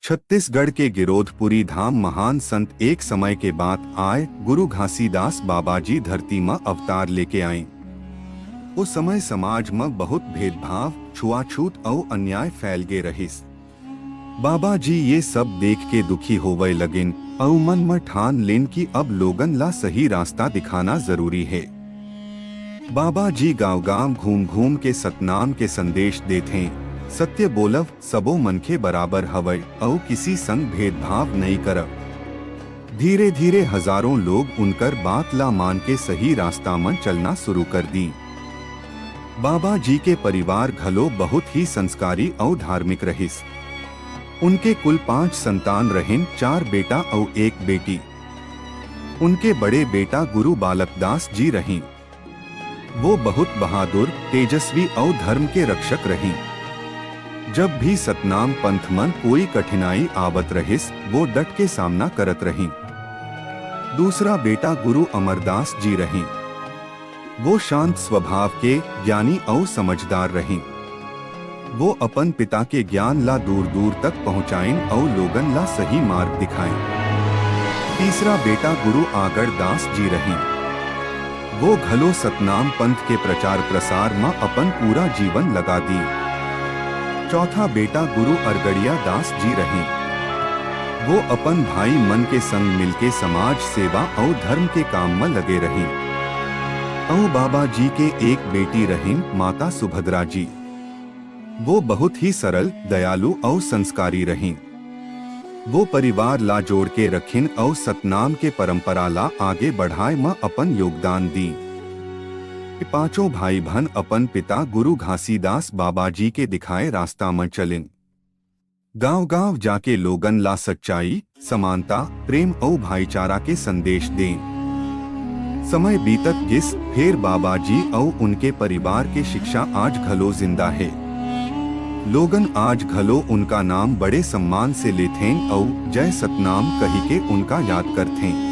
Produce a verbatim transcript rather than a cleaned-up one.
छत्तीसगढ़ के गिरोधपुरी धाम महान संत एक समय के बात आय, गुरु घासीदास बाबा जी धरती म अवतार लेके आए। ओ समय समाज म बहुत भेदभाव, छुआछूत अउ अन्याय फैल गे रहिस। बाबा जी ये सब देख के दुखी होवय लगिन अउ मन म ठान लेन कि अब लोगन ला सही रास्ता दिखाना जरूरी हे। बाबा जी गांव-गांव घूम-घूम के सतनाम के संदेश देथें, "सत्य बोलव, सबो मनखे बराबर हवय अउ किसी संग भेदभाव नइ करव।" धीरे-धीरे हजारों लोग उनकर बात ला मान के सही रास्ता म चलना शुरू कर दी। बाबा जी के परिवार घलो बहुत ही संस्कारी अउ धार्मिक रहिस। उनके कुल पांच संतान रहिन, चार बेटा अउ एक बेटी। उनके बड़े बेटा गुरु बालक दास जी रहिन। वो बहुत बहादुर, तेजस्वी अउ धर्म के रक्षक रहिन। जब भी सतनाम पंथ मन कोई कठिनाई आवत रहिस, वो डट के सामना करत रहिन। दूसरा बेटा गुरु अमरदास जी रहिन। वो शांत स्वभाव के, ज्ञानी अउ समझदार रहिन। वो अपन पिता के ज्ञान ला दूर-दूर तक पहुंचाइन अउ लोगन ला सही मार्ग दिखाइन। तीसरा बेटा गुरु आगड़ दास जी रहिन। वो घलो सतनाम पंथ के प्रचार प्रसार म अपन पूरा जीवन लगा दी। चौथा बेटा गुरु अरगड़िया दास जी रहिन। वो अपन भाई मन के संग मिलके समाज सेवा अउ धर्म के काम म लगे रहिन। अउ बाबा जी के एक बेटी रहिन, माता सुभद्रा जी। वो बहुत ही सरल, दयालु अउ संस्कारी रहिन। वो परिवार ला जोड़ के रखिन अउ सतनाम के परंपरा ला आगे बढ़ाए म अपन योगदान दीन। ये पांचों भाई बहन अपन पिता गुरु घासीदास बाबा जी के दिखाए रास्ता म चलिन। गांव-गांव जाके लोगन ला सच्चाई, समानता, प्रेम अउ भाईचारा के संदेश देन। समय बीतत गिस, फेर बाबा जी अउ उनके परिवार के शिक्षा आज घलो जिंदा हे। लोगन आज घलो उनका नाम बड़े सम्मान से लेथें अउ जय सतनाम कहिके उनका याद करथें।